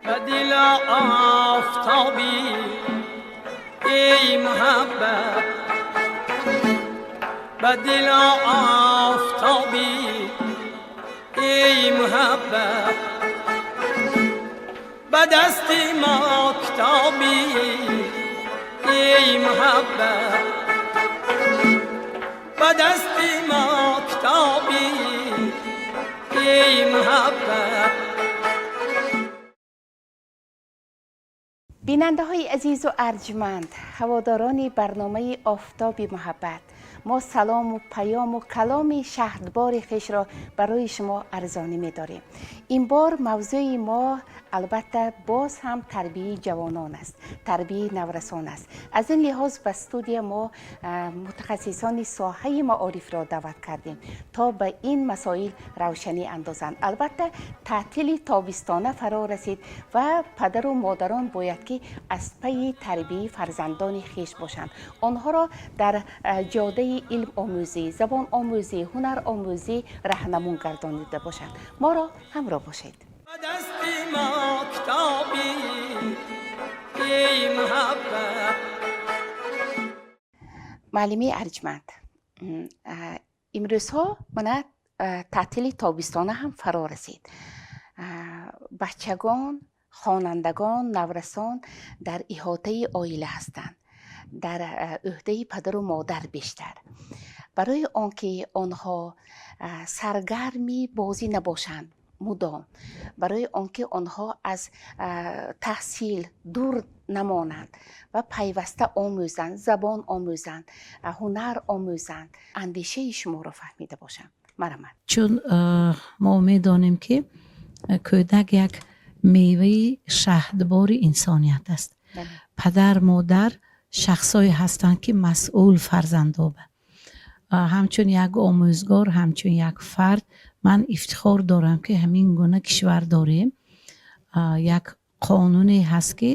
Ба дил офтобӣ, эй муҳаббат, ба дил офтобӣ, эй муҳаббат, ба дасти мо китобӣ, эй муҳаббат, ба дасти мо китобӣ, эй муҳаббат. Бинандаҳои азизу арҷманд, ҳаводорони барномаи Офтоби муҳаббат, мо салому паёму каломи шаҳдбори хешро барои шумо арзонӣ медорем. Ин бор мавзӯи мо албатта боз ҳам тарбияи ҷавонон аст, тарбияи наврасон аст. Аз ин лиҳоз ба студия мо мутахассисони соҳаи маорифро даъват кардем, то ба ин масоил равшанӣ андозанд. Албатта, таътили тобистона фаро расид ва падару модарон бояд ки аз пайи тарбияи фарзандони хеш бошанд, онҳоро дар ҷодаи илмомӯзӣ, забономӯзӣ, ҳунаромӯзӣ раҳнамун гардонида бошанд. Моро ҳамроҳ бошед. Ба дасти мо китобӣ, эй муҳаббат. Муаллими арҷманд, имрӯзҳо мана таътили тобистона ҳам фаро расид. Бачагон, хонандагон, наврасон дар иҳотаи оила ҳастанд, дар ӯҳдаи падару модар бештар. Барои он ки онҳо саргарми бозӣ набошанд мудом, барои он ки онҳо аз таҳсил дур намонанд ва пайваста омӯзанд, забон омӯзанд, ҳунар омӯзанд, андешаи шуморо фаҳмида бошам. Марҳамат. Чун мо медонем, ки кӯдак як меваи шаҳдбори инсоният аст, падар модар шахсое ҳастанд, ки масъул фарзандоба. Ҳамчун як омӯзгор, ҳамчун як фард ман ифтихор дорам, ки ҳамин гуна кишвар дорем. Як қонуне ҳаст, ки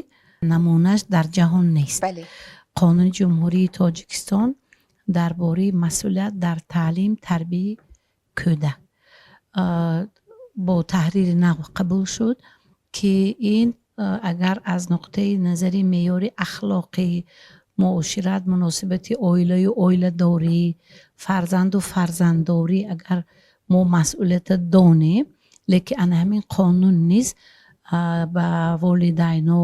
намунаш дар ҷаҳон нест. Қонуни Ҷумҳурии Тоҷикистон дар бораи масъулият дар таълим тарбияи кӯдак бо таҳрири нав қабул шуд, ки ин агар аз нуқтаи назари меъёри ахлоқӣ, муошират, муносибати оилаю оиладорӣ, фарзанду фарзанддорӣ, агар мо масъулията донем, лекин ана ҳамин қонун низ ба волидайно,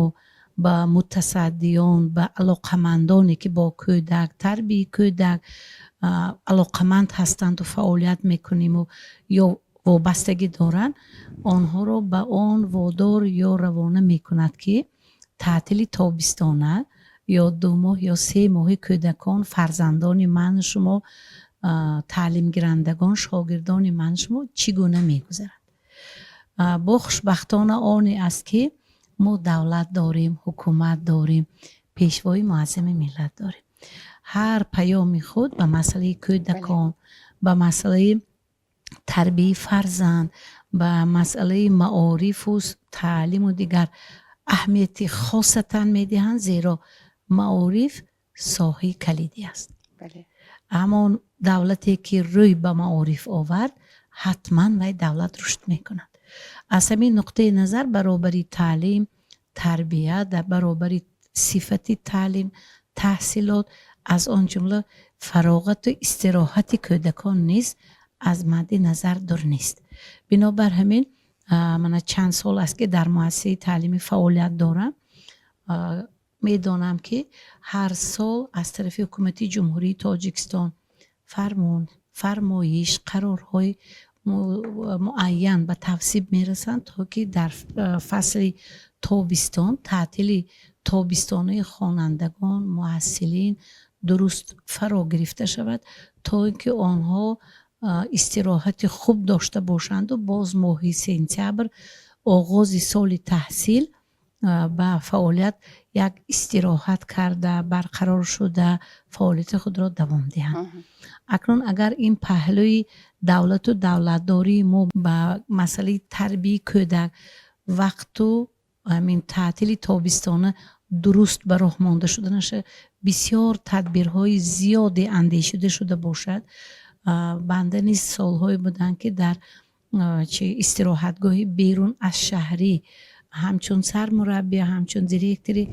ба мутасаддиён, ба алоқамандоне, ки бо кӯдак, тарбияи кӯдак алоқаманд ҳастанду фаъолият мекуниму ё вобастагӣ доранд, онҳоро ба он водор ё равона мекунад, ки таътили тобистона ё 2 моҳ ё 3 моҳи кӯдакон, фарзандони ману шумо, таълимгирандагон, шогирдони ману шумо чӣ гуна мегузарад. Бо хушбахтона оне аст, ки мо давлат дорем, ҳукумат дорем, пешвои муаззами миллат дорем. Ҳар паёми худ ба масъалаи кӯдакон, ба масъалаи тарбияи фарзанд, ба масъалаи маорифу таълиму дигар аҳамияти хосатан медиҳанд, зеро маориф соҳаи калидӣ аст. Ҳамон давлате, ки рӯй ба маориф овард, ҳатман вай давлат рушд мекунад. Аз ҳамин нуқтаи назар баробари таълим тарбия, дар баробари сифати таълим таҳсилот, аз он ҷумла фароғату истироҳати кӯдакон низ аз мадди назар дур нест. Бинобар ҳамин мана чанд сол аст, ки дар муассисаи таълимӣ фаъолият дорам. Медонам, ки ҳар сол аз тарафи ҳукумати Ҷумҳурии Тоҷикистон фармон, фармоиш, қарорҳои муайян ба тавсиб мерасанд, то ки дар фасли тобистон таътили тобистонаи хонандагон, муҳассилин дуруст фаро гирифта шавад, то ин ки онҳо истироҳати хуб дошта бошанду боз моҳи сентябр, оғози соли таҳсил, ба фаъолият як истироҳат карда, барқарор шуда, фаъолияти худро давом диҳанд. Акнун агар ин паҳлӯи давлату давлатдории мо ба масъалаи тарбияи кӯдак, вақту ҳамин таътили тобистона дуруст ба роҳ монда шуданаша бисёр тадбирҳои зиёде андешида шуда бошад. Банда низ солҳое буданд, ки дар чи истироҳатгоҳи берун аз шаҳрӣ. Ҳамчун сармураббӣ, ҳамчун директори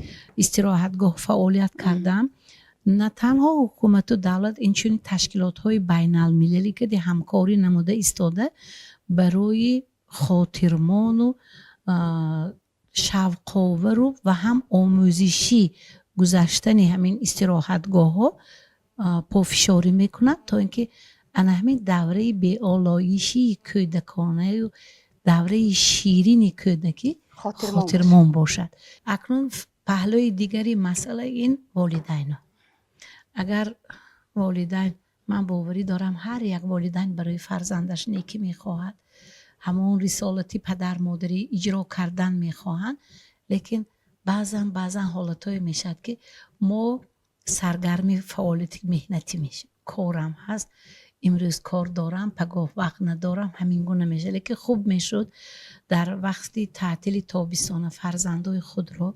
истироҳатгоҳ фаъолият кардам. На танҳо ҳукумату давлат, инчунин ташкилотҳои байналмилалӣ ки ҳамкорӣ намуда истода, барои хотирмону шавқовару ва ҳам омӯзишӣ гузаштани ҳамин истироҳатгоҳҳо пофишорӣ мекунад, то ин ки ана ҳамин давраи беолоишии кӯдаконаю давраи ширини кӯдакӣ хотирмон бошад. Акнун паҳлӯи дигари масъала ин волидайно. Агар волидайн, ман боварӣ дорам, ҳар як волидайн барои фарзандаш некӣ мехоҳад, ҳамон рисолати падар-модарӣ иҷро кардан мехоҳанд, лекин баъзан ҳолатҳое мешавад, ки мо саргарми фаъолияти меҳнатӣ мешавем. Корам ҳаст, имрӯз кор дорам, пагоҳ вақт надорам, ҳамин гуна мешавад. Лекин хуб мешуд, дар вақти таътили тобистона фарзандои худро,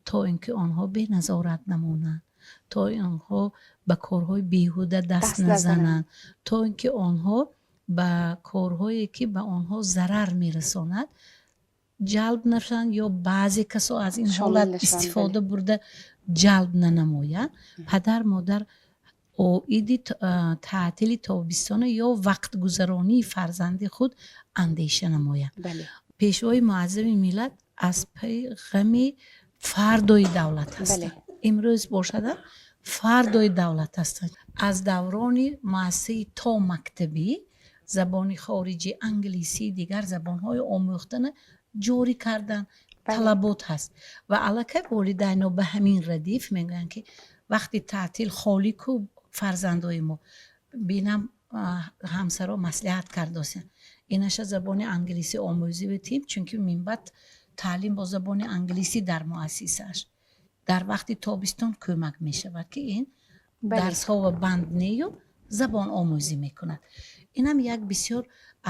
то ин ки онҳо беназорат намонанд, то онҳо ба корҳои беҳуда даст назананд, то ин ки онҳо ба корҳое, ки ба онҳо зарар мерасонад, ҷалб нашаванд ё баъзе касо аз ин ҳолат истифода бурда ҷалб нанамоянд, падар модар оиди таътили тобистона ё вақтгузаронии фарзанди худ андеша намояд. Пешвои муаззами миллат аз пайи ғами фардои давлат ҳастанд. Имрӯз бошада, фардои давлат ҳастанд. Аз даврони муассисаи томактабӣ забони хориҷӣ, англисӣ, дигар забонҳои омӯхтана ҷорӣ кардан талабот ҳаст ва аллакай волидайно ба ҳамин радиф мегӯянд, ки вақти таътил холӣ ку фарзандои мо бинам, ҳамсаро маслиҳат кардосиянд, инаша забони англисӣ омӯзӣ битим, чунки минбаъд таълим бо забони англисӣ дар муассисааш дар вақти тобистон кӯмак мешавад, ки ин дарсҳо ва банд нею забон омӯзӣ мекунад. Инам як бисёр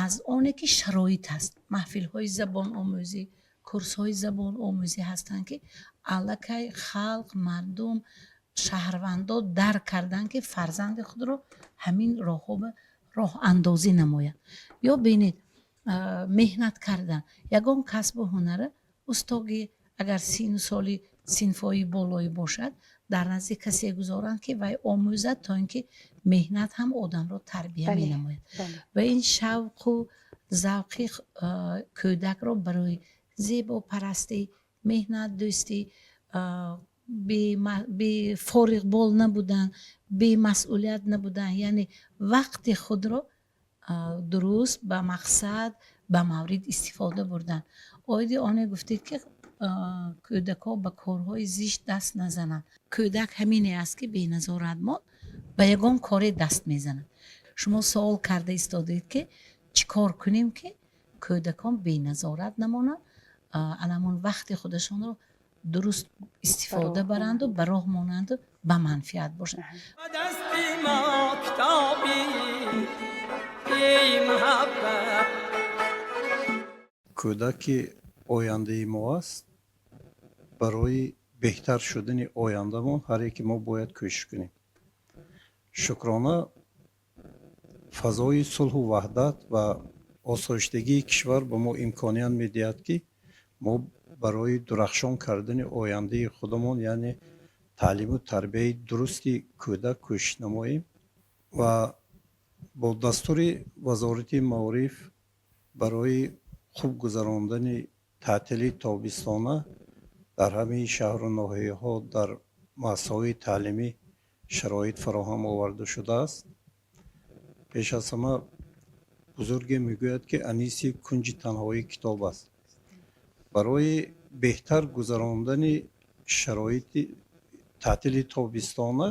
аз оне ки шароит ҳаст, маҳфилҳои забономӯзӣ, курсҳои забономӯзӣ ҳастанд, ки аллакай халқ, мардум, шаҳрвандо дарк карданд, ки фарзанди худро ҳамин роҳҳо ба роҳандозӣ намоянд. Ё бинед, меҳнат кардан, ягон касбу ҳунара устогӣ, агар сину соли синфҳои болоӣ бошад, дар назди касе гузоранд, ки вай омӯзад, то ин ки меҳнат ҳам одамро тарбия менамояд ва ин шавқу завқи кӯдакро барои зебопарастӣ, меҳнатдӯстӣ, бефориғбол набудан, бемасъулият набудан, яъне вақти худро дуруст, ба мақсад, ба маврид истифода бурдан. Оиди оне гуфтед, ки кӯдакҳо ба корҳои зишт даст назананд. Кӯдак ҳамине аст, ки беназорат монд, ба ягон коре даст мезанад. Шумо суол карда истодаед, ки чӣ кор кунем, ки кӯдакон беназорат намонанд, анамон вақти худашонро дуруст истифода баранду ба роҳ монанду ба манфиат бошанд. Дасти мо китоби эй муҳаббат. Кӯдаки ояндаи мо аст. Барои беҳтар шудани ояндамон ҳар яке мо бояд кӯшиш кунем. Шукрона, фазои сулҳу ваҳдат ва осоиштагии кишвар ба мо имконият медиҳад, ки мо барои дурахшон кардани ояндаи худамон, яъне таълиму тарбияи дурусти кӯдак, кӯшиш намоем ва бо дастури Вазорати маориф барои хуб гузарондани таътили тобистона дар ҳамаи шаҳру ноҳияҳо дар муассисаҳои таълимӣ шароит фароҳам оварда шудааст. Пеш аз ҳама, бузурге мегӯяд, ки аниси кунҷи танҳоӣ китоб аст. Барои беҳтар гузарондани шароити таътили тобистона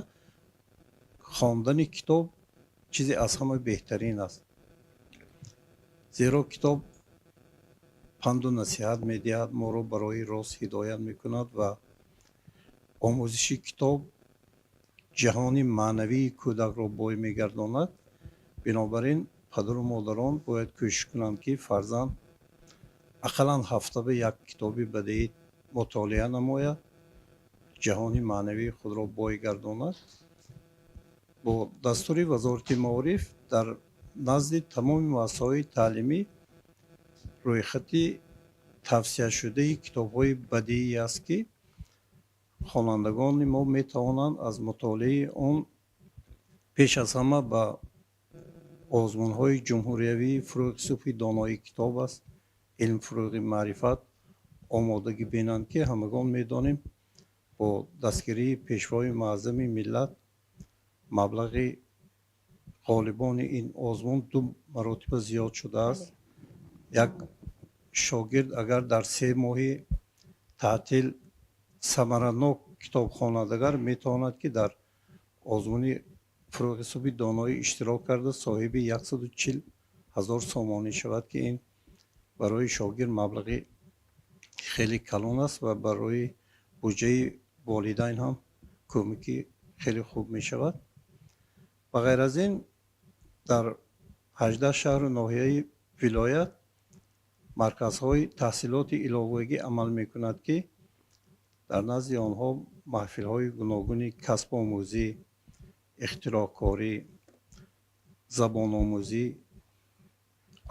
хондани китоб чизе аз ҳама беҳтарин аст, зеро китоб панду насиҳат медиҳад, моро барои рост ҳидоят мекунад ва омӯзиши китоб ҷаҳони маънавии кӯдакро бой мегардонад. Бинобар ин падару модарон бояд кӯшиш кунанд, ки фарзанд ақаллан ҳафта ба як китоби бадеӣ мутолиа намояд, ҷаҳони маънавии худро бой гардонад. Бо дастури Вазорати маориф дар назди тамоми муассисаҳои таълимӣ рӯйхати Тавсияшудаи китобҳои бадиӣ аст, ки хонандагони мо метавонанд аз мутолиаи он пеш аз ҳама ба озмунҳои ҷумҳуриявии «Фурӯғи субҳи доноӣ китоб аст», «Илм фурӯғи маърифат» омодагӣ бинанд, ки ҳамагон медонем, бо дастгирии Пешвои Муаззами миллат маблағи ғолибони ин озмун ду маротиба зиёд шудааст. Як шогирд агар дар 3 моҳи таътил самаранок китоб хонад, агар метавонад, ки дар озмуни «Фурӯғи субҳи доноӣ» иштирок карда, соҳиби 140 000 сомонӣ шавад, ки ин барои шогирд маблағи хеле калон аст ва барои буҷаи волидайн ҳам кӯмаки хеле хуб мешавад. Ба ғайр аз ин, дар 18 шаҳру ноҳияи вилоят марказҳои таҳсилоти иловагӣ амал мекунад, ки дар назди онҳо маҳфилҳои гуногуни касбомӯзӣ, ихтироъкорӣ, забономӯзӣ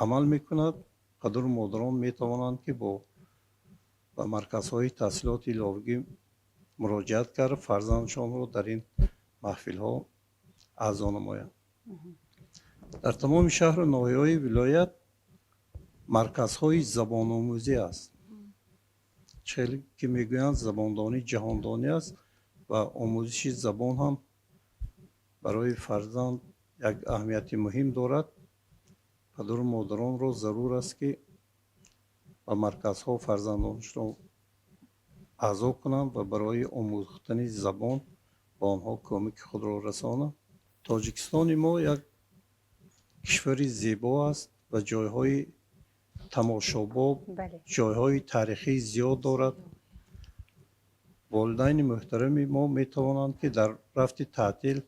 амал мекунад. Падару модарон метавонанд, ки бо ба марказҳои таҳсилоти иловагӣ муроҷиат карда, фарзандшонро дар ин маҳфилҳо аъзо намоянд. Дар тамоми шаҳру ноҳияҳои вилоят марказҳои забономӯзӣ аст. Хеле ки мегӯянд, забондонӣ ҷаҳондонӣ аст ва омӯзиши забон ҳам барои фарзанд як аҳамияти муҳим дорад. Падару модаронро зарур аст, ки ба марказҳо фарзандонашро аъзо кунанд ва барои омӯхтани забон ба онҳо кӯмаки худро расонанд. Тоҷикистони мо як кишвари зебо аст ва ҷойҳои тамошобоб, ҷойҳои таърихии зиёд дорад. Волидайни муҳтарами мо метавонанд, ки дар рафти таътил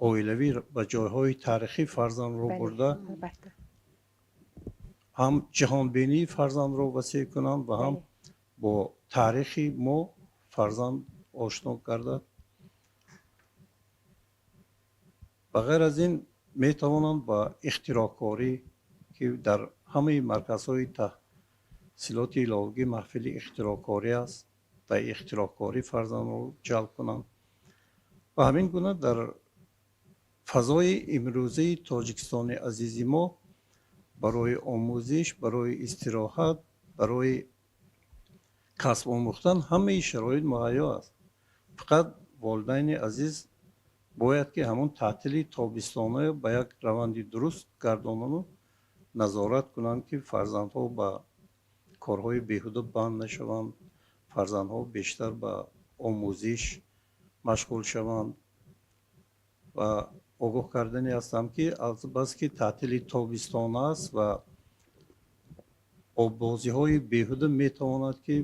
оилавӣ ба ҷойҳои таърихӣ фарзандро бурда, ҳам ҷаҳонбинии фарзандро васеъ кунанд ва ҳам бо таърихи мо фарзанд ошно гардад. Ба ғайр аз ин, метавонанд ба ихтироъкорӣ, ки дар ҳамаи марказҳои таҳсилоти иловагӣ маҳфили ихтироъкорӣ аст, ба ихтироъкорӣ фарзандро ҷалб кунанд. Ва ҳамин гуна дар фазои имрӯзаи Тоҷикистони азизи мо барои омӯзиш, барои истироҳат, барои касб омӯхтан ҳамаи шароит муҳайё аст. Фақат волидайни азиз бояд, ки ҳамон таътили тобистона ба як раванди дуруст гардонану назорат кунанд, ки фарзандҳо ба корҳои беҳуда банд нашаванд, фарзандҳо бештар ба омӯзиш машғул шаванд. Ва огоҳ кардани ҳастам, ки азбаски таътили тобистона аст ва оббозиҳои беҳуда метавонад, ки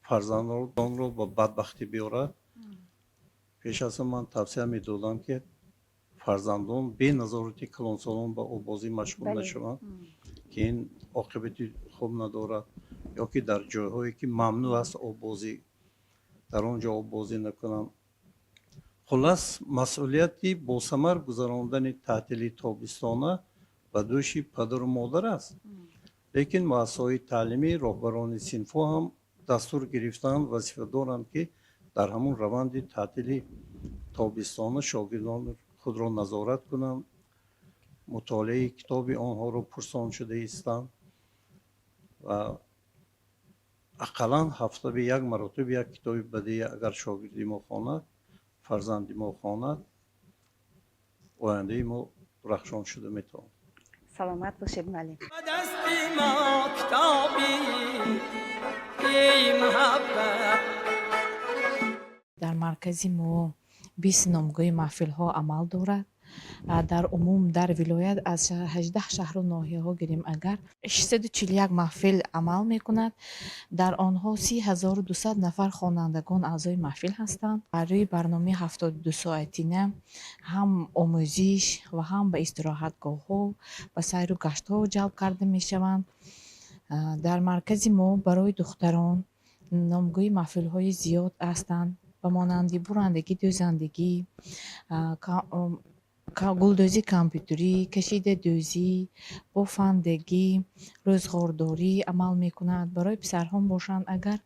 фарзандонро ба бадбахтӣ биёрад, пеш аз он ман тавсия медодам, ки фарзандон бе назорати калонсолон ба оббозӣ машғул нашаванд, ки ин оқибати хуб надорад, ё ки дар ҷойҳое, ки мамнӯъ аст оббозӣ, дар он ҷо оббозӣ накунанд. Хуллас, масъулияти босамар гузарондани таътили тобистона ба дӯши падару модар аст, лекин муассисаҳои таълимӣ, роҳбарони синфҳо ҳам дастур гирифтаанд, вазифа доранд, ки дар ҳамон раванди таътили тобистона шогирдони худро назорат кунанд, мутолиаи китоби онҳоро пурсон шуда истанд ва ақаллан ҳафта ба як маротиба як китоби бадеӣ агар шогирди мо хонад, фарзанди мо хонад, ояндаи мо дурахшон шуда метавонад. Саломат бошед, муаллим. Ба дасти мо китоби эй муҳаббат. Дар маркази мо 20 номгӯи маҳфилҳо амал дорад. Дар умум дар вилоят аз 18 шаҳру ноҳияҳо гирем агар, 641 маҳфил амал мекунад. Дар онҳо 30 200 нафар хонандагон аъзои маҳфил ҳастанд. Рӯи барномаи 72 соатина ҳам омӯзиш ва ҳам ба истироҳатгоҳҳо, ба сайру гаштҳо ҷалб карда мешаванд. Дар маркази мо барои духтарон номгӯи маҳфилҳои зиёд ҳастанд, ба монанди бурандагӣ, дӯзандагӣ. Гулдӯзии компютерӣ, кашидадӯзӣ, бофандагӣ, рӯзғордорӣ амал мекунад. Барои писарҳо бошанд агар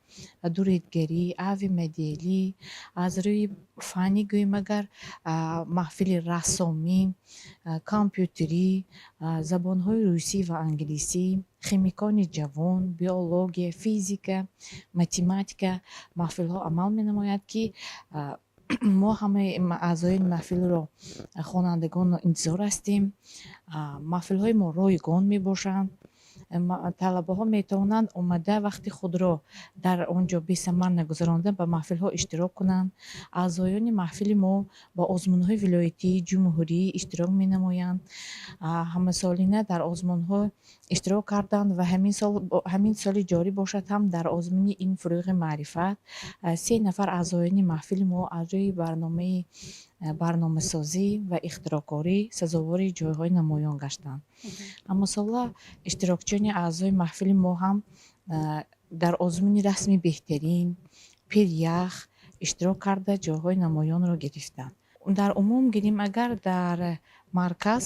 дуредгарӣ, авиамоделӣ, аз рӯи фаннӣ гӯем агар маҳфили рассомӣ, компютерӣ, забонҳои русӣ ва англисӣ, химикони ҷавон, биология, физика, математика маҳфилҳо амал менамояд, ки мо ҳамаи аъзои маҳфилро, хонандагонро интизор ҳастем. Маҳфилҳои мо ройгон мебошанд. Талабаҳо метавонанд омада вақти худро дар он ҷо бесамар нагузаронда, ба маҳфилҳо иштирок кунанд. Аъзоёни маҳфили мо ба озмунҳои вилоятӣ, ҷумҳурӣ иштирок менамоянд. Ҳамасолина дар озмунҳо иштирок карданд ва ҳамин соли ҷорӣ бошад ҳам дар озмуни ин «Фурӯғи маърифат» се нафар аъзоёни маҳфили мо аз рӯи барномаи барномасозӣ ва ихтироъкорӣ сазовори ҷойҳои намоён гаштанд. Ҳамасола иштирокчиёни аъзои маҳфили мо ҳам дар озмуни «Расми беҳтарин», «Пирях» иштирок карда, ҷойҳои намоёнро гирифтанд. Дар умум гирем агар, дар марказ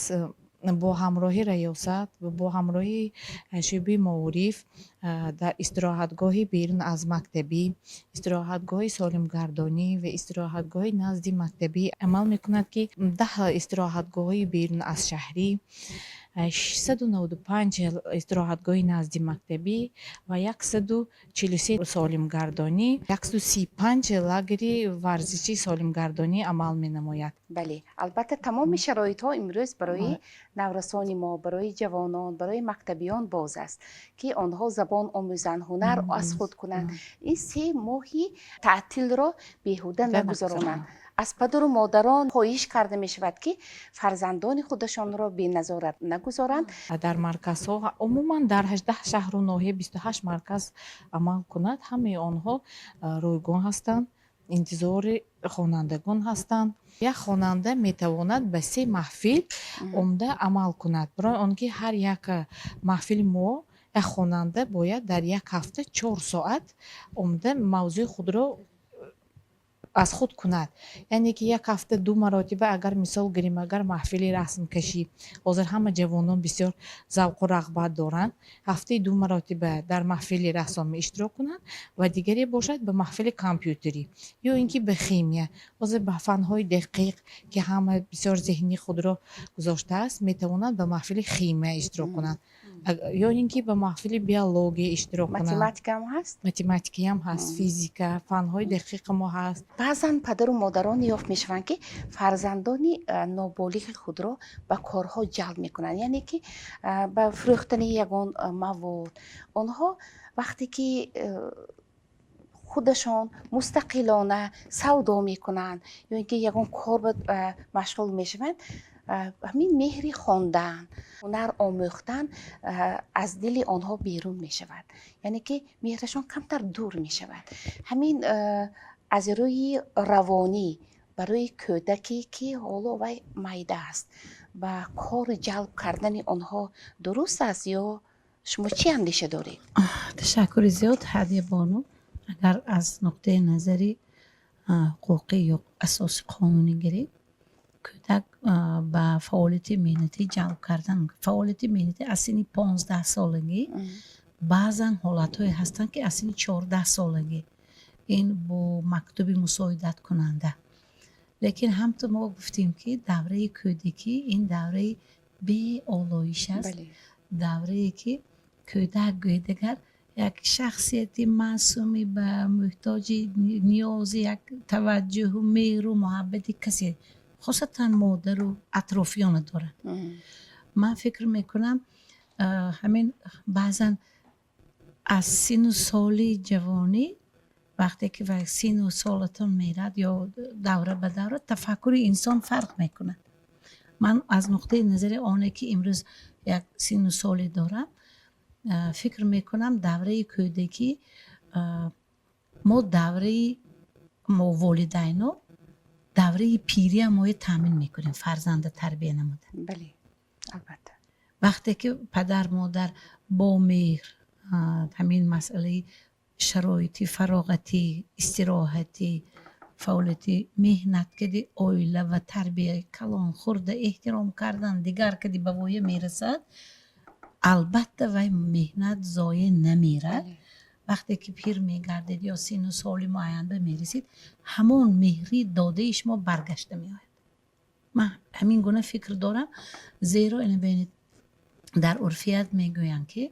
бо ҳамроҳи раёсат ва бо ҳамроҳи шӯъбаи маориф дар истироҳатгоҳи берун аз мактабӣ, истироҳатгоҳи солимгардонӣ ва истироҳатгоҳи назди мактабӣ амал мекунад, ки 10 истироҳатгоҳҳои берун аз шаҳрӣ, 695 истироҳатгоҳи назди мактабӣ ва 143 солимгардонӣ, 135 лагери варзишии солимгардонӣ амал менамояд. Бале, албатта, тамоми шароитҳо имрӯз барои наврасони мо, барои ҷавонон, барои мактабиён боз аст, ки онҳо забон омӯзанд, ҳунар аз худ кунанд, ин 3 моҳи таътилро беҳуда нагузаронанд. Аз падару модарон хоҳиш карда мешавад, ки фарзандони худашонро беназорат нагузоранд. Дар марказҳо умуман дар 18 шаҳру ноҳия 28 марказ амал кунад, ҳамаи онҳо ройгон ҳастанд, интизори хонандагон ҳастанд. Як хонанда метавонад ба се маҳфил омда амал кунад, барои он ки ҳар як маҳфили мо як хонанда бояд дар як ҳафта 4 соат омда мавзӯи худро аз худ кунад. Яъне ки як ҳафта ду маротиба. Агар мисол гирем агар, маҳфили расмкашӣ, ҳозир ҳама ҷавонон бисёр завқу рағбат доранд, ҳафтаи ду маротиба дар маҳфили рассомӣ иштирок кунанд ва дигаре бошад ба маҳфили компютерӣ ё ин ки ба химия. Ҳозир ба фанҳои дақиқ, ки ҳама бисёр зеҳни худро гузоштааст, метавонанд ба маҳфили химия иштирок кунанд ё ин ки ба маҳфили биология иштирок кунанд. Математикаам ҳаст? Математикаам ҳаст, физика, фанҳои дақиқи мо ҳаст. Баъзан падару модарон ёфт мешаванд, ки фарзандони ноболиғи худро ба корҳо ҷалб мекунанд, яъне ки ба фурӯхтани ягон мавод. Онҳо вақте ки худашон мустақилона савдо мекунанд ё ин ки ягон кор ба машғул мешаванд, ҳамин меҳри хондан, ҳунар омӯхтан аз дили онҳо берун мешавад, яъне ки меҳрашон камтар дур мешавад. Ҳамин аз рӯи равонӣ барои кӯдаке, ки ҳоло вай майда аст, ба кор ҷалб кардани онҳо дуруст аст ё шумо чӣ андеша доред? Ташаккури зиёд, Ҳадия бону. Агар аз нуқтаи назари ҳуқуқӣ ё асоси қонунӣ гирем, кӯдак ба фаъолияти меҳнатӣ ҷалб кардан, фаъолияти меҳнатӣ аз синни 15-солагӣ, баъзан ҳолатҳое ҳастанд, ки аз синни 14-солагӣ, ин бо мактуби мусоидаткунанда. Лекин ҳамту мо гуфтем, ки давраи кӯдакӣ ин давраи беолоиш аст, даврае ки кӯдак гӯед дигар як шахсияти маъсуми ба муҳтоҷи ниёзи як таваҷҷӯҳу меҳру муҳаббати касе, хосатан модару атрофиёна дорад. Ман фикр мекунам, ҳамин баъзан аз сину соли ҷавонӣ, вақте ки сину солатон мерад ё давра ба давра тафаккури инсон фарқ мекунад. Ман аз нуқтаи назари оне ки имрӯз як сину соле дорам, фикр мекунам, давраи кӯдакӣ мо, давраи мо волидайно, давраи пириам моя таъмин мекунем фарзанда тарбия намуда. Бале, албатта. Вақте ки падар модар бо меҳр ҳамин масъалаи шароити фароғатӣ, истироҳатӣ. Фаъолияти меҳнат кади, оила ва тарбияи калон, хурда эҳтиром кардан, дигар кади ба воя мерасад, албатта вай меҳнат зоеъ намерад. Вақте ки пир мегардед ё сину соли муайян ба мерасид, ҳамон меҳри додаи шумо баргашта меояд. Ман ҳамин гуна фикр дорам, зеро ина бинед, дар урфият мегӯянд, ки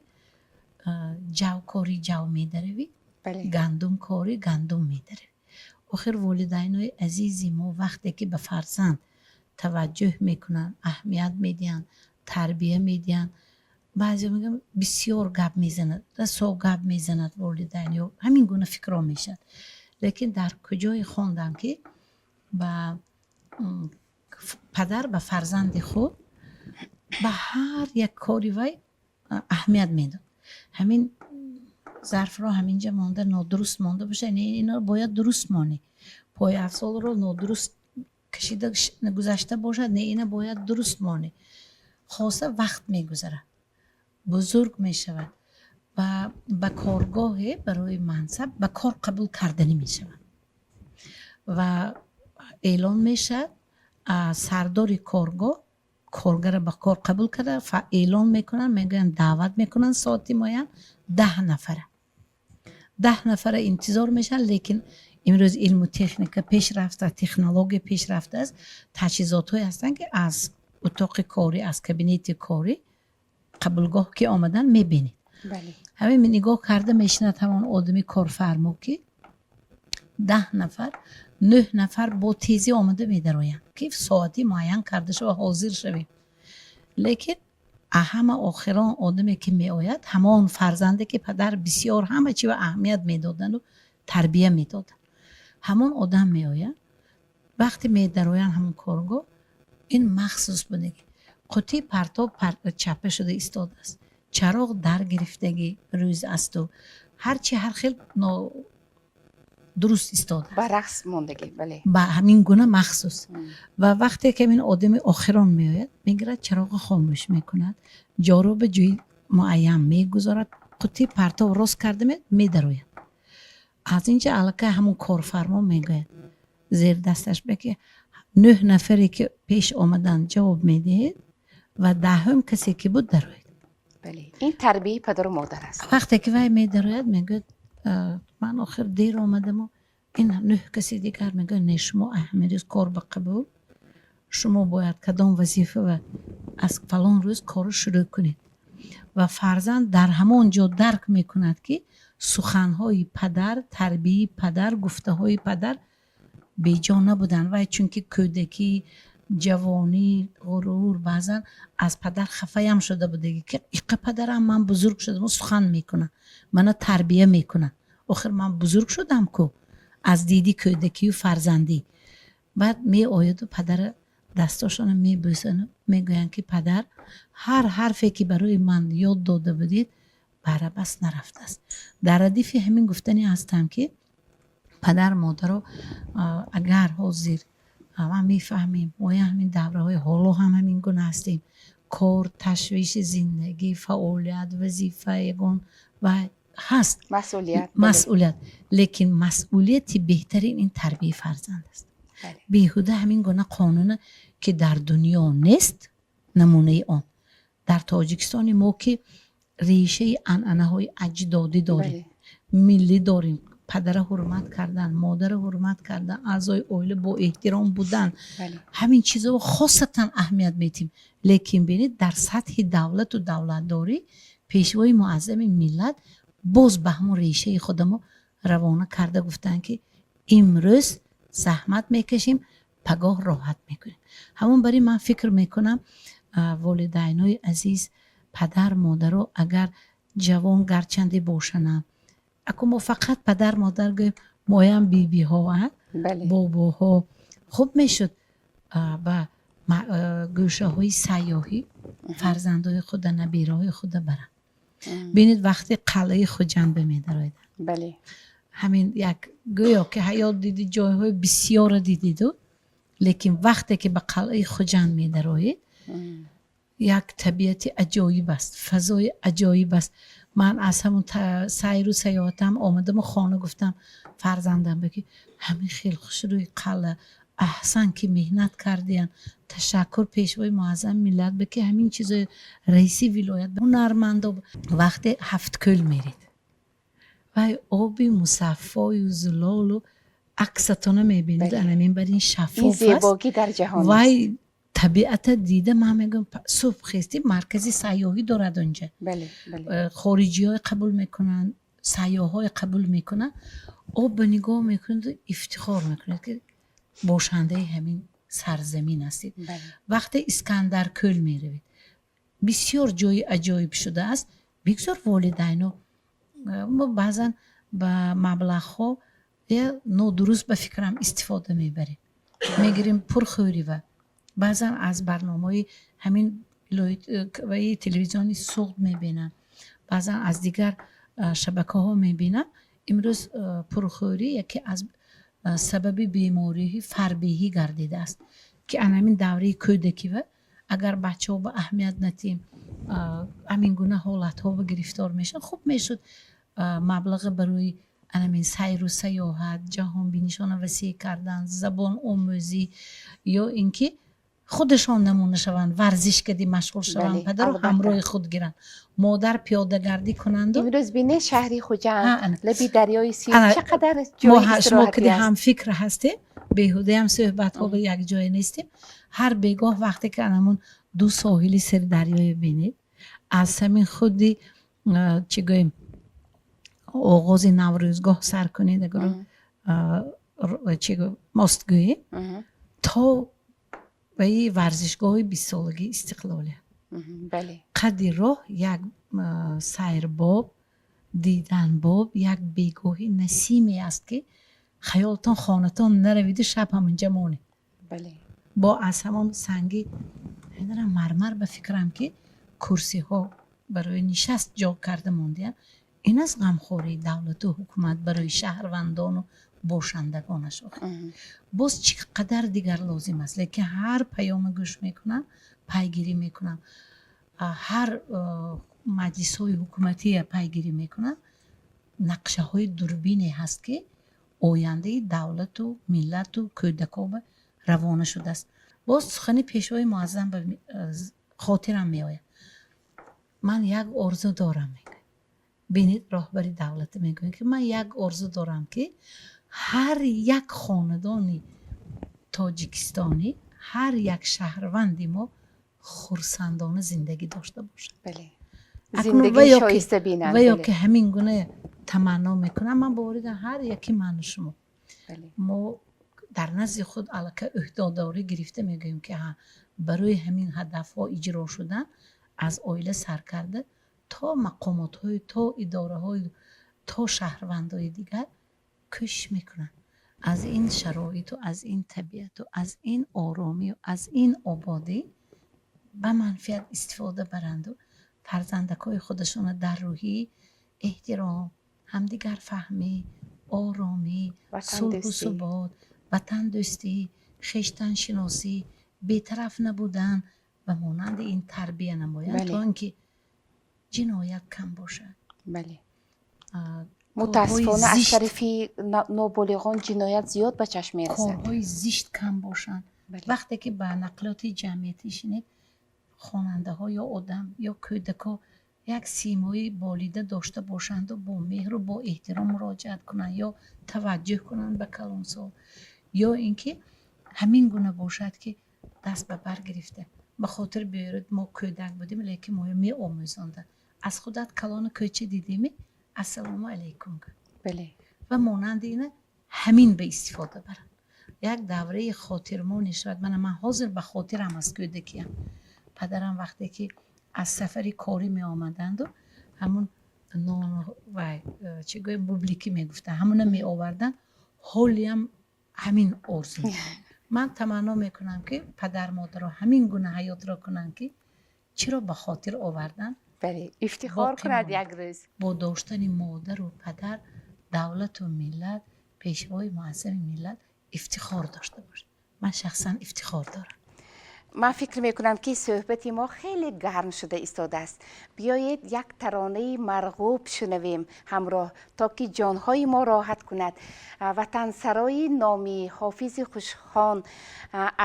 ҷавкорӣ ҷав медаравӣ, гандумкорӣ гандум медаравӣ. Охир волидайнои азизи мо вақте ки ба фарзанд таваҷҷӯҳ мекунанд, аҳамият медиҳанд, тарбия медиҳанд, баъзеҳо мегӯянд, бисёр гап мезанад, расо гап мезанад волидайн, ё ҳамин гуна фикрҳо мешавад. Лекин дар куҷое хондам, ки ба падар ба фарзанди худ ба ҳар як кори вай аҳамият медод. Ҳамин зарфро ҳаминҷа монда, нодуруст монда боша, ино бояд дуруст монӣ. Пойафзолро нодуруст кашида гузашта бошад, не, ина бояд дуруст монӣ. Хоса вақт мегузарад, бузург мешавад ва ба коргоҳе барои мансаб ба кор қабул карданӣ мешавад ва эълон мешавад. Сардори коргоҳ коргара ба кор қабул карда эълон мекунанд, мегӯянд, даъват мекунанд соати муайян 10 нафара. 10 нафара интизор мешаванд, лекин имрӯз илму техника пеш рафта, технология пеш рафтааст, таҷҳизотҳое ҳастанд, ки аз утоқи корӣ, аз кабинети корӣ, қабулгоҳ ки омадан мебинед. Ҳамин нигоҳ карда мешинад ҳамон одами корфармо, ки 10 нафар, нӯҳ нафар бо тезӣ омада медароянд, ки соати муайян карда шава, ҳозир шавем. Лекин ҳама охирон одаме ки меояд, ҳамон фарзанде ки падар бисёр ҳама чи ба аҳамият медоданду тарбия медоданд, ҳамон одам меояд. Вақте медароянд ҳамон коргоҳ, ин махсус будаги қутии партоб чапа шуда истодааст, чароғ дар гирифтагӣ, рӯз асту ҳарчи ҳар хел дуруст истодааст. Ба рақс мондагӣ, бале. Ба ҳамин гуна махсус. Ва вақте ки ҳамин одами охирон меояд, мегирад, чароғро хомӯш мекунад, ҷоро ба ҷои муайян мегузорад, қутии партов рост карда медарояд. Аз инҷа аллакай ҳамон корфармо мегӯяд зери дасташ ба, ки нӯҳ нафаре ки пеш омаданд, ҷавоб медиҳед ва даҳум касе ки буд, дарояд. Бале, ин тарбияи падару модар аст. Вақте ки вай медарояд, мегӯяд: «Ман охир дер омадаму». Ин нӯҳ каси дигар мегӯяд: «Не, шумо ҳамин рӯз кор ба қабул, шумо бояд кадом вазифа ва аз фалон рӯз корро шурӯъ кунед». Ва фарзанд дар ҳамон ҷо дарк мекунад, ки суханҳои падар, тарбияи падар, гуфтаҳои падар беҷо набуданд. Вай чунки кӯдакӣ, ҷавонӣ, ғурур, баъзан аз падар хафаям шуда будаги, ки иқа падарам, ман бузург шудам, сухан мекунам, мана тарбия мекунам, охир ман бузург шудам ку, аз диди кӯдакию фарзандӣ. Баъд меояду падара дастошона мебӯсану мегӯянд, ки падар, ҳар ҳарфе ки барои ман ёд дода будед, барабас нарафтааст. Дар радифи ҳамин гуфтане ҳастам, ки падар модаро агар ҳозир ман мефаҳмем, моя ҳамин давраҳои ҳоло ҳам ҳамин гуна ҳастем, кор, ташвиши зиндагӣ, фаъолият, вазифа, ягон ва ҳаст. Масъулият. Масъулият. Лекин масъулияти беҳтарин ин тарбияи фарзанд аст. Беҳуда ҳамин гуна қонуна, ки дар дунё нест намунаи он, дар Тоҷикистони мо, ки решаи анъанаҳои аҷдодӣ дорем, миллӣ дорем, падара ҳурмат кардан, модара ҳурмат кардан, аъзои оила бо эҳтиром будан, ҳамин чизо хосатан аҳамият медиҳем. Лекин бинед, дар сатҳи давлату давлатдорӣ пешвои муаззами миллат боз ба ҳамон решаи худамо равона карда гуфтанд, ки имрӯз заҳмат мекашем, пагоҳ роҳат мекунем. Ҳамон бари ман фикр мекунам, волидайнои азиз, падар модаро, агар ҷавон гарчанде бошанам, аку мо фақат падар модар гӯем, моям бибиҳо, бобоҳо, хуб мешуд ба гӯшаҳои сайёҳӣ фарзандои худа, набираҳои худа баранд. Бинед, вақте қалъаи Хуҷанд бемедарояд, ҳамин як гӯё ки ҳаёт диди, ҷойҳои бисёрро дидиду, лекин вақте ки ба қалъаи Хуҷанд медароед, як табиати аҷоиб аст, фазои аҷоиб аст. Ман аз ҳамун сайру саёҳатам омадаму хона гуфтам фарзандам ба, ки ҳамин хел хушрӯи қалъа, аҳсан, ки меҳнат кардиян, ташаккур Пешвои Муаззами миллат ба, ки ҳамин чизои раиси вилоят, ҳунармандо. Вақте Ҳафткӯл меред, вай оби мусаффою зулолу аксатона мебинед, анамин бар ин шаффоф зебогӣ дар ҷаҳон. Вай табиата дида, ман мегӯям, субҳ хести, маркази сайёҳӣ дорад онҷа, хориҷиҳое қабул мекунанд, сайёҳҳое қабул мекунанд. Об ба нигоҳ мекунед, ифтихор мекунед, ки бошандаи ҳамин сарзамин ҳастед. Вақте Искандаркӯл меравед, бисёр ҷои аҷоиб шудааст. Бигзор волидайно, мо баъзан ба маблағҳо нодуруст, ба фикрам, истифода мебарем, мегирем пурхӯрива. Баъзан аз барномаҳои ҳамин телевизиони Суғд мебинам, баъзан аз дигар шабакаҳо мебинам, имрӯз пурхӯрӣ яке аз сабаби бемории фарбеҳӣ гардидааст, ки ан ҳамин давраи кӯдакива агар бачаҳо ба аҳамият натиҳем, ҳамин гуна ҳолатҳо ба гирифтор мешаванд. Хуб мешуд маблағи барои анамин сайру саёҳат, ҷаҳонбинишона васеъ кардан, забон омӯзӣ, ё ин ки худашон намуна шаванд, варзиш кади машғул шаванд, падару ҳамроҳи худ гиранд, модар пиёдагардӣ кунанду. Имрӯз бинед, шаҳри Хуҷанд, лаби дарёи Сир, чӣ қадар ҷои шумо кади ҳамфикр ҳастем, беҳудаям суҳбатҳо ба якҷоя нестем. Ҳар бегоҳ вақте ки анамун ду соҳили сари дарёе бинед, аз ҳамин худи, чӣ гӯем, оғози Наврӯзгоҳ сар кунед, агар чӣ мост гӯем, то ба варзишгоҳи 20-солагии истиқлолият, қадди роҳ як сайрбоб, диданбоб, як бегоҳи насиме аст, ки хаёлтон хонатон наравиду шаб ҳамунҷа монед. Бо аз ҳамон санги, намедонам, мармар, ба фикрам, ки курсиҳо барои нишаст ҷо карда мондиянд. Ин аз ғамхории давлату ҳукумат барои шаҳрвандону бошандагонаш. Охир боз чӣ қадар дигар лозим аст, лекин ҳар паёма гӯш мекунам, пайгирӣ мекунам, ҳар маҷлисҳои ҳукуматия пайгирӣ мекунам. Нақшаҳои дурбине ҳаст, ки ояндаи давлату миллату кӯдакҳо ба равона шудааст. Боз сухани Пешвои Муаззам ба хотирам меояд: «Ман як орзу дорам», мегӯяд. Бинед, роҳбари давлата мегӯяд, ки ман як орзу дорам, ки ҳар як хонадони тоҷикистонӣ, ҳар як шаҳрванди мо хурсандона зиндагӣ дошта бошад. Ва ё ки ҳамин гуна таманно мекунам, ман боварӣ дорам, ҳар яки ману шумо, мо дар назди худ аллакай ӯҳдадорӣ гирифта мегӯем, ки ҳа, барои ҳамин ҳадафҳо иҷро шудан, аз оила сар карда то мақомотҳои, то идораҳои, то шаҳрвандои дигар кӯшиш мекунанд аз ин шароиту аз ин табиату аз ин оромию аз ин ободӣ ба манфиат истифода баранду фарзандакҳои худашонро дар рӯҳии эҳтиром, ҳамдигарфаҳмӣ, оромӣ, сулҳу субот, ватандӯстӣ, хештаншиносӣ, бетараф набудан ва монанди ин тарбия намоянд, то ин ки ҷиноят кам бошад. Бале, мутаассифона, аз тарафи ноболиғон ҷиноят зиёд ба чашм мерасад. Корҳои зишт кам бошанд. Вақте ки ба нақлиёти ҷамъиятӣ шинед, хонандаҳо ё одам ё кӯдакҳо як симои болида дошта бошанду бо меҳру бо эҳтиром муроҷиат кунанд ё таваҷҷӯҳ кунанд ба калонсол, ё ин ки ҳамин гуна бошад, ки даст ба бар гирифта. Ба хотир биёред, мо кӯдак будем, лекин моё меомӯзонданд: аз худат калони кӯча дидеми, ассалому алайкум гӯ ва монанди ина ҳамин ба истифода баранд. Як давраи хотирмоне шавад. Мана, ман ҳозир ба хотирам аст кӯдакиям, падарам вақте ки аз сафари корӣ меомаданду, ҳамун нон, вай, чӣ гӯем, бублики мегуфтанд, ҳамуна меоварданд. Ҳолиам ҳамин орзу. Ман таманно мекунам, ки падар модаро ҳамин гуна ҳаётро кунанд, ки чиро ба хотир овардан. Бале, ифтихор кунад як рӯз. Бо доштани модару падар, давлату миллат, Пешвои Муаззами миллат ифтихор дошта бошад. Ман шахсан ифтихор дорам. Ман фикр мекунам, ки суҳбати мо хеле гарм шуда истодааст. Биёед, як таронаи марғуб шунавем ҳамроҳ, то ки ҷонҳои мо роҳат кунад. Ватансарои номӣ, ҳофизи хушхон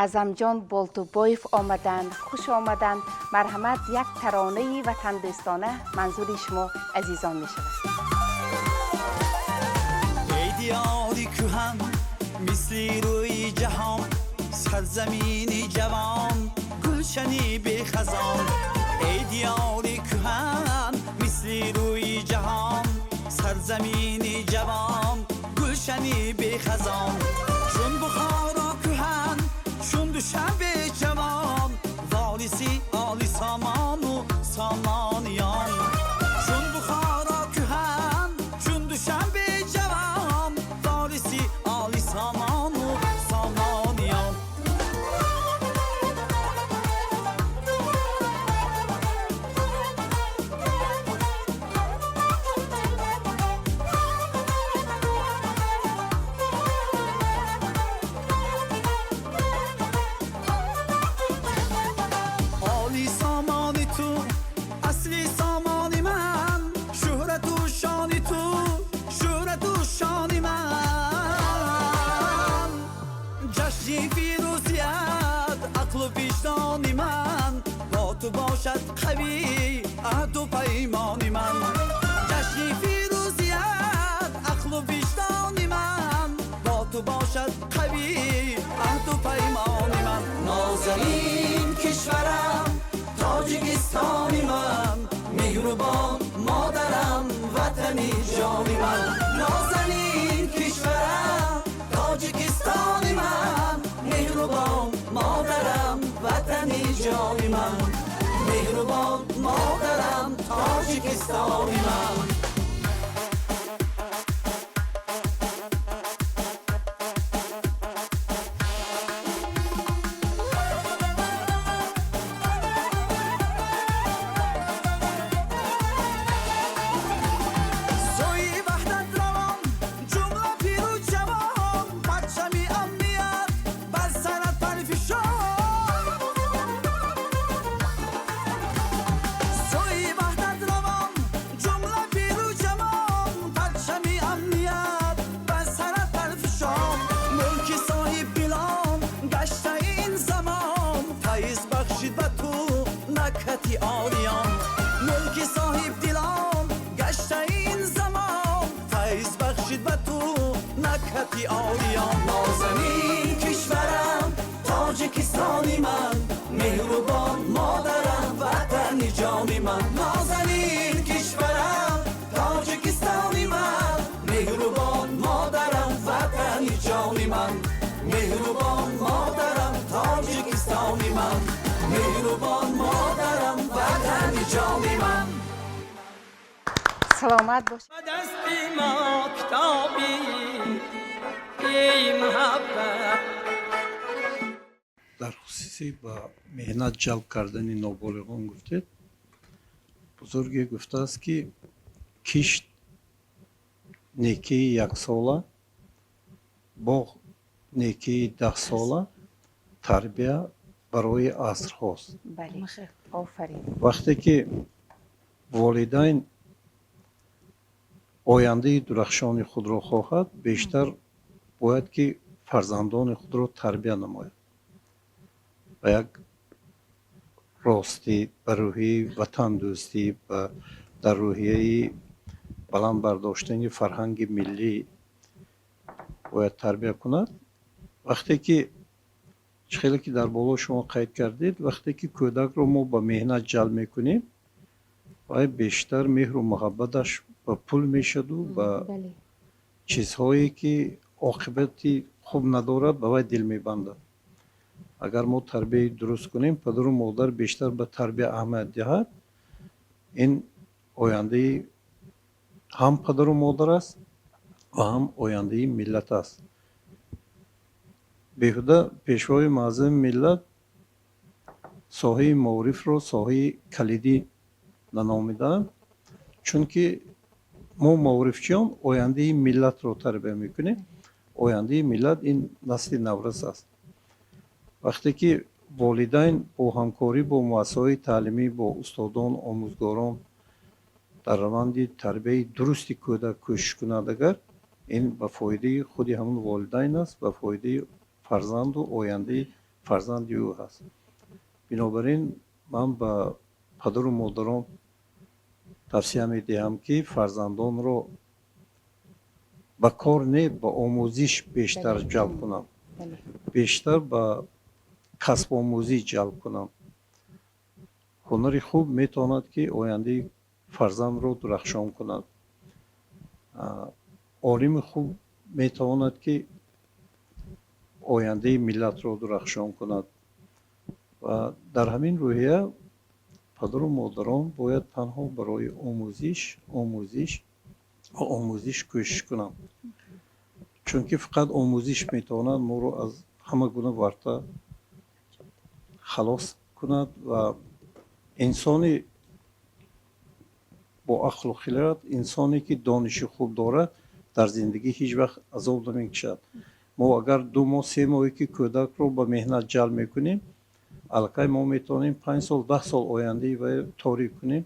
Аъзамҷон Болтубоев омаданд. Хуш омаданд. Марҳамат, як таронаи ватандӯстона манзури шумо азизон мешавад. Эй диёри кӯҳан, мисли рӯи ҷаҳон, сарзамини ҷавон, гулшани бехазон. Эй диёри кӯҳан, мисли рӯи ҷаҳон, сарзамини ҷавон, гулшани бехазон. Чун Бухоро кӯҳан, чун Душанбе ҷавон, вориси оли Сомону Сомониён. Чун Бухоро кӯҳан, чун Душанбе ҷавон, вориси оли Сомону Сомониён. Оли сомони ту, асли сомони ман, шӯҳрату шони ту, шӯҳрату шони ман. Ҷашни фирӯзият, ақлу виҷдони ман, бо ту бошад қавӣ аҳду паймони ман. Ҷашни фирӯзият, ақлу виҷдони ман, бо ту бошад қавӣ аҳду паймони ман. Нозанин кишварам, Тоҷикистони ман, меҳрубон модарам, ватани ҷони ман. Нозанин кишварам, Тоҷикистони ман, меҳрубон модарам, ватани ҷони ман. Меҳрубон модарам, Тоҷикистони ман. Сӯи ваҳдат равон, ҷумла пиру ҷавон, парчами амният бар сарат парфишон. Сӯи ваҳдат равон, ҷумла пиру ҷавон, парчами амният бар сарат парфишон. Мулки соҳибдилон гашта ин замон, файз бахшид ба ту накҳати ориён. Мулки соҳибдилон гашта ин замон, файз бахшид ба ту накҳати ориён. Нозанин кишварам, Тоҷикистони ман, меҳрубон модарам, ватани ҷони ман. Нозанин кишварам, Тоҷикистони ман, меҳрубон модарам, ватани ҷони ман. Меҳрубон модарам, Тоҷикистони ман, меҳрубон модарам, ватани ҷони ман. Саломат бош. Ба дасти мо китоби эй муҳаббат. Дар хусуси ба меҳнат ҷалб кардани ноболиғон гуфтед. Бузурге гуфтааст, ки кишт некии яксола, боғ некии 10сола, тарбия барои асрҳост. Бале, офарин. Вақте ки волидайн ояндаи дурахшони худро хоҳад, бештар бояд ки фарзандони худро тарбия намояд ба як ростӣ, ба рӯҳияи ватандӯстӣ, ба дар рӯҳияи баланд бардоштани фарҳанги миллӣ бояд тарбия кунад. Вақте ки чӣ хеле ки дар боло шумо қайд кардед, вақте ки кӯдакро мо ба меҳнат ҷалб мекунем, вай бештар меҳру муҳаббаташ ба пул мешаду ба чизҳое ки оқибати хуб надорад, ба вай дил мебандад. Агар мо тарбияи дуруст кунем, падару модар бештар ба тарбия аҳамият диҳад, ин ояндаи ҳам падару модар аст ва ҳам ояндаи миллат аст. Беҳуда Пешвои муаззами миллат соҳаи маорифро соҳаи калидӣ наномидаанд, чунки мо, маорифчиён, ояндаи миллатро тарбия мекунем. Ояндаи миллат ин насли наврас аст. Вақте ки Волидайн бо ҳамкорӣ бо муассисаҳои таълимӣ, бо устодон, омӯзгорон дар раванди тарбияи дурусти кӯдак кӯшиш кунад, агар ин ба фоидаи худи ҳамон волидайн аст, ба фоидаи фарзанду ояндаи фарзанди ӯ ҳаст. Бинобар ин ман ба падару модарон тавсия медиҳам, ки фарзандонро ба кор не, ба омӯзиш бештар ҷалб кунанд, бештар ба касбомӯзӣ ҷалб кунанд. Ҳунари хуб метавонад, ки ояндаи фарзандро дурахшон кунад. Олими хуб метавонад, ки ояндаи миллатро дурахшон кунад. Ва дар ҳамин рӯҳия падару модарон бояд танҳо барои омӯзиш, омӯзиш ва омӯзиш кӯшиш кунанд, чунки фақат омӯзиш метавонад моро аз ҳама гуна варта халос кунад. Ва инсони бо ақлу хирад, инсоне ки дониши хуб дорад, дар зиндагӣ ҳеҷ вақт азоб намекашад. Мо агар 2 моҳ, 3 моҳе ки кӯдакро ба меҳнат ҷалб мекунем, аллакай мо метавонем 5 сол, 10 сол ояндаи вай торик кунем.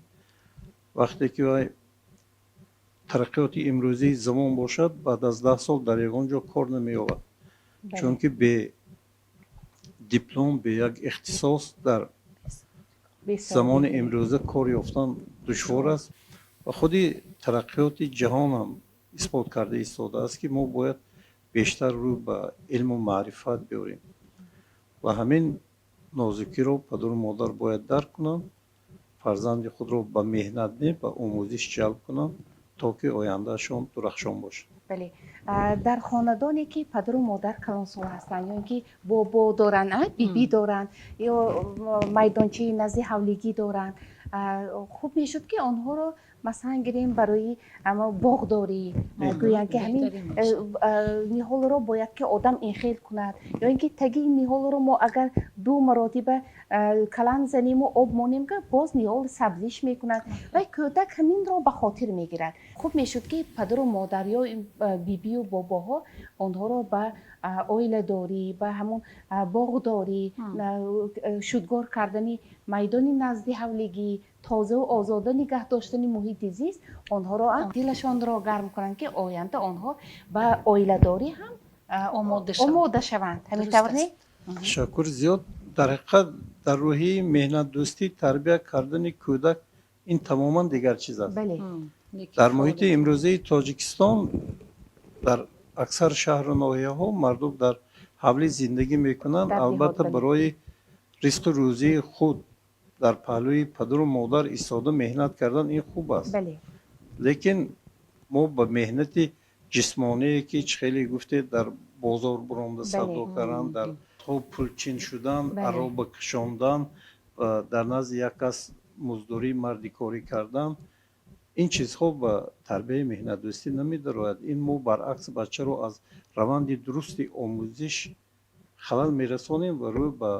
Вақте ки вай тараққиёти имрӯзии замон бошад, баъд аз 10 сол дар ягон ҷо кор намеёбад, чунки бе диплом, бе як ихтисос дар замони имрӯза кор ёфтан душвор аст. Ва худи тараққиёти ҷаҳон ҳам исбот карда истодааст, ки мо бояд бештар рӯ ба илму маърифат биёрем. Ва ҳамин нозукиро падару модар бояд дарк кунанд, фарзанди худро ба меҳнат не, ба омӯзиш ҷалб кунанд, то ки ояндаашон дурахшон бошад. Бале, дар хонадоне ки падару модар калонсол ҳастанд ё ин ки бобо доранд, бибӣ доранд ё майдончаи назди ҳавлигӣ доранд, хуб мешуд, ки онҳоро, масалан, гирем, барои боғдорӣ гӯянд, ки ҳамин ниҳолро бояд ки одам инхел кунад, ё ин ки таги ниҳолро мо агар ду маротиба каланд заниму об монем, ки боз ниҳол сабзиш мекунад ва кӯдак ҳаминро ба хотир мегирад. Хуб мешуд, ки падару модар ё бибию бобоҳо онҳоро ба оиладорӣ, ба ҳамон боғдорӣ, шудгор кардани майдони назди ҳавлигӣ, тозаву озода нигаҳ доштани муҳити зист онҳоро дилашонро гарм кунанд, ки оянда онҳо ба оиладорӣ ҳам омода шаванд. Ҳамин тавр не? Ташаккур зиёд. Дар ҳақиқат, дар рӯҳияи меҳнатдӯстӣ тарбия кардани кӯдак ин тамоман дигар чиз аст. Дар муҳити имрӯзаи Тоҷикистон дар аксар шаҳру ноҳияҳо мардум дар ҳавлӣ зиндагӣ мекунанд. Албатта, барои ризқу рӯзии худ дар паҳлӯи падару модар истода меҳнат кардан ин хуб аст, лекин мо ба меҳнати ҷисмоние, ки чӣ хеле гуфтед, дар бозор буромда савдо кардан, дар то пулчин шудан, ароба кашондан, дар назди як кас муздурӣ, мардикорӣ кардан, ин чизҳо ба тарбияи меҳнатдӯстӣ намедарояд. Ин мо баръакс бачаро аз раванди дурусти омӯзиш халал мерасонем ва рӯ ба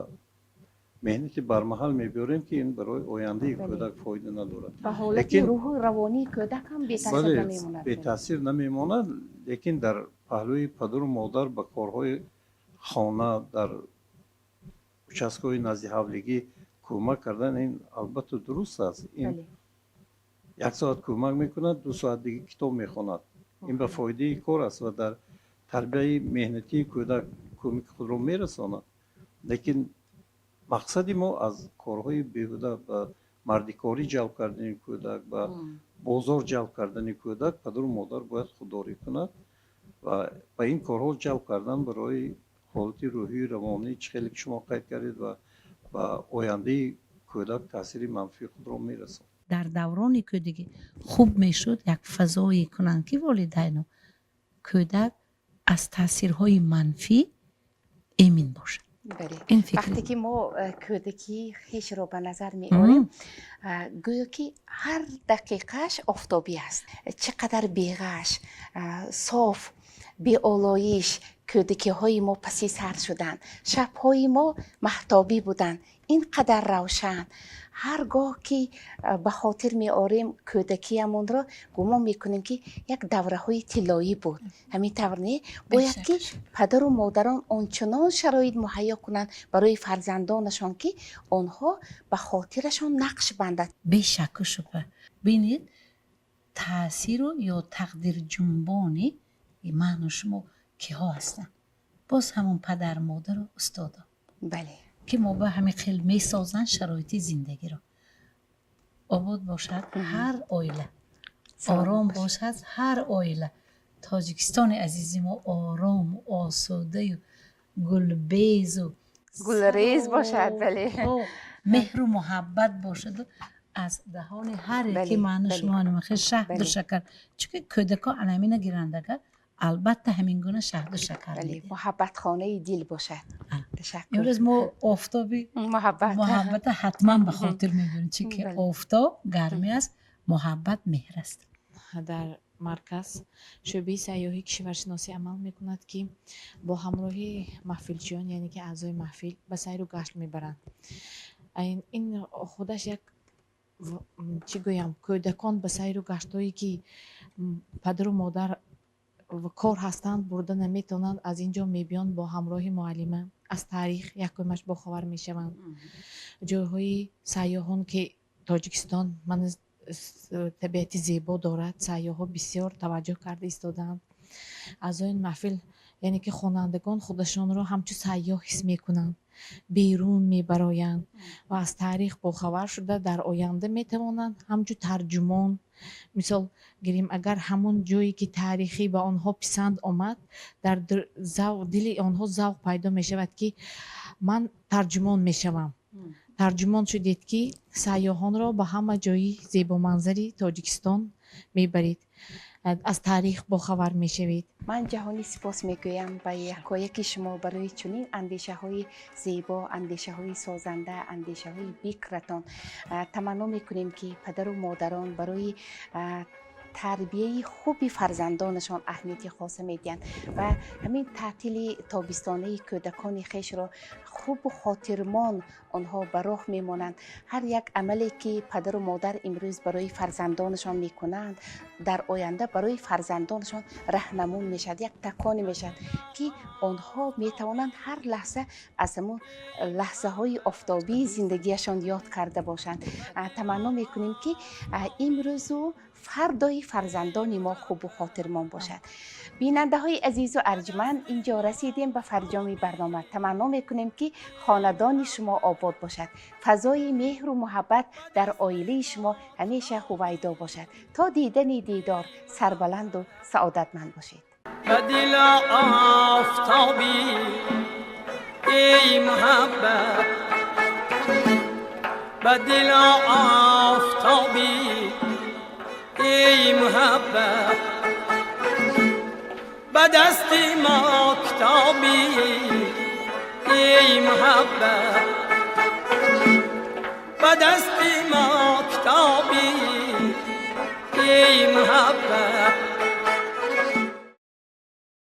меҳнати бармаҳал мебиёрем, ки ин барои ояндаи кӯдак фоида надорад. Ба ҳолати рӯҳу равонии кӯдак ҳам бетаъсир намемонад. Бетаъсир намемонад, лекин дар паҳлӯи падару модар ба корҳои хона, дар участкаҳои назди ҳавлигӣ кӯмак кардан ин албатта дуруст аст. Ин як соат кӯмак мекунад, 2 соат дига китоб мехонад. Ин ба фоидаи кор аст ва дар тарбияи меҳнатии кӯдак кӯмаки худро мерасонад. Лекин мақсади мо аз корҳои беҳуда, ба мардикорӣ ҷалб кардани кӯдак, ба бозор ҷалб кардани кӯдак падару модар бояд худдорӣ кунад. Ва ба ин корҳо ҷалб кардан барои ҳолати рӯҳию равонӣ, чӣ хеле ки шумо қайд кардед, ва ба ояндаи кӯдак таъсири манфии худро мерасонад. Дар даврони кӯдакӣ хуб мешуд як фазое кунанд, ки волидайно кӯдак аз таъсирҳои манфӣ эмин бошад. Ин фикр. Вақте ки мо кӯдакии хешро ба назар меорем, гӯё ки ҳар дақиқааш офтобӣ аст. Чӣ қадар беғаш, соф, беолоиш кӯдакиҳои мо паси сар шуданд. Шабҳои мо маҳтобӣ буданд, ин қадар равшан. Ҳар гоҳ ки ба хотир меорем кӯдакиямонро, гумон мекунем, ки як давраҳои тиллоӣ буд. Ҳамин тавр не? Бояд ки падару модарон ончунон шароит муҳайё кунанд барои фарзандонашон, ки онҳо ба хотирашон нақш бандад. Бешакку шубҳа, бинед, таъсиру ё тақдирҷунбони ману шумо киҳо ҳастанд? Боз ҳамон падар, модару устодо, ки мо ба ҳамин хел месозанд шароити зиндагиро. Обод бошад ҳар оила, ором бошад ҳар оила, Тоҷикистони азизи мо орому осудаю гулбезу гулрез бошад, бале. Меҳру муҳаббат бошаду аз даҳони ҳар яке маъну шумо хел шаҳду шакар, чунки кӯдако анамина гирандага, албатта, ҳамин гуна шаҳду шакар. Муҳаббатхонаи дил бошад. Ташаккур. Имрӯз мо офтоби муҳаббата ҳатман ба хотир мебарем, чунки офтоб гармӣ аст, муҳаббат меҳр аст. Дар марказ шӯъбаи сайёҳии кишваршиносӣ амал мекунад, ки бо ҳамроҳи маҳфилчиён, яъне ки аъзои маҳфил, ба сайру гашт мебаранд. Ин худаш як, чӣ гӯям, кӯдакон ба сайру гаштҳое, ки падару модар кор ҳастанд, бурда наметавонанд, аз ин ҷо мебиёнд, бо ҳамроҳи муаллима аз таърих якумаш бохабар мешаванд. Ҷойҳои сайёҳон, ки Тоҷикистон мана табиати зебо дорад, сайёҳҳо бисёр таваҷҷӯҳ карда истодаанд. Аъзои маҳфил, яъне ки хонандагон, худашонро ҳамчун сайёҳ ҳис мекунанд, берун мебароянд ва аз таърих бохабар шуда, дар оянда метавонанд ҳамчун тарҷумон, мисол гирем, агар ҳамон ҷое ки таърихӣ ба онҳо писанд омад, дар дили онҳо завқ пайдо мешавад, ки ман тарҷумон мешавам. Тарҷумон шудед, ки сайёҳонро ба ҳама ҷои зебоманзари Тоҷикистон мебаред, аз таърих бохабар мешавед. Ман ҷаҳонӣ сипос мегӯям ба якояки шумо барои чунин андешаҳои зебо, андешаҳои созанда, андешаҳои бикратон. Таманно мекунем, ки падару модарон барои тарбияи хуби фарзандонашон аҳамияти хоса медиҳанд ва ҳамин таътили тобистонаи кӯдакони хешро хубу хотирмон онҳо ба роҳ мемонанд. Ҳар як амале, ки падару модар имрӯз барои фарзандонашон мекунанд, дар оянда барои фарзандонашон раҳнамун мешавад, як таконе мешавад, ки онҳо метавонанд ҳар лаҳза аз ҳамон лаҳзаҳои офтобии зиндагиашон ёд карда бошанд. Таманно мекунем, ки имрӯзу фардои фарзандони мо хубу хотирмон бошад. Бинандаҳои азизу арҷманд, инҷо расидем ба фарҷоми барнома. Таманно мекунем, ки хонадони шумо обод бошад, фазои меҳру муҳаббат дар оилаи шумо ҳамеша ҳувайдо бошад. То дидани дидор сарбаланду саодатманд бошед. Ба дил офтобӣ, эй муҳаббат, ба дил офтобӣ, эй муҳаббат, ба дасти мо китобӣ, эй муҳаббат, ба дасти мо китобӣ, эй муҳаббат.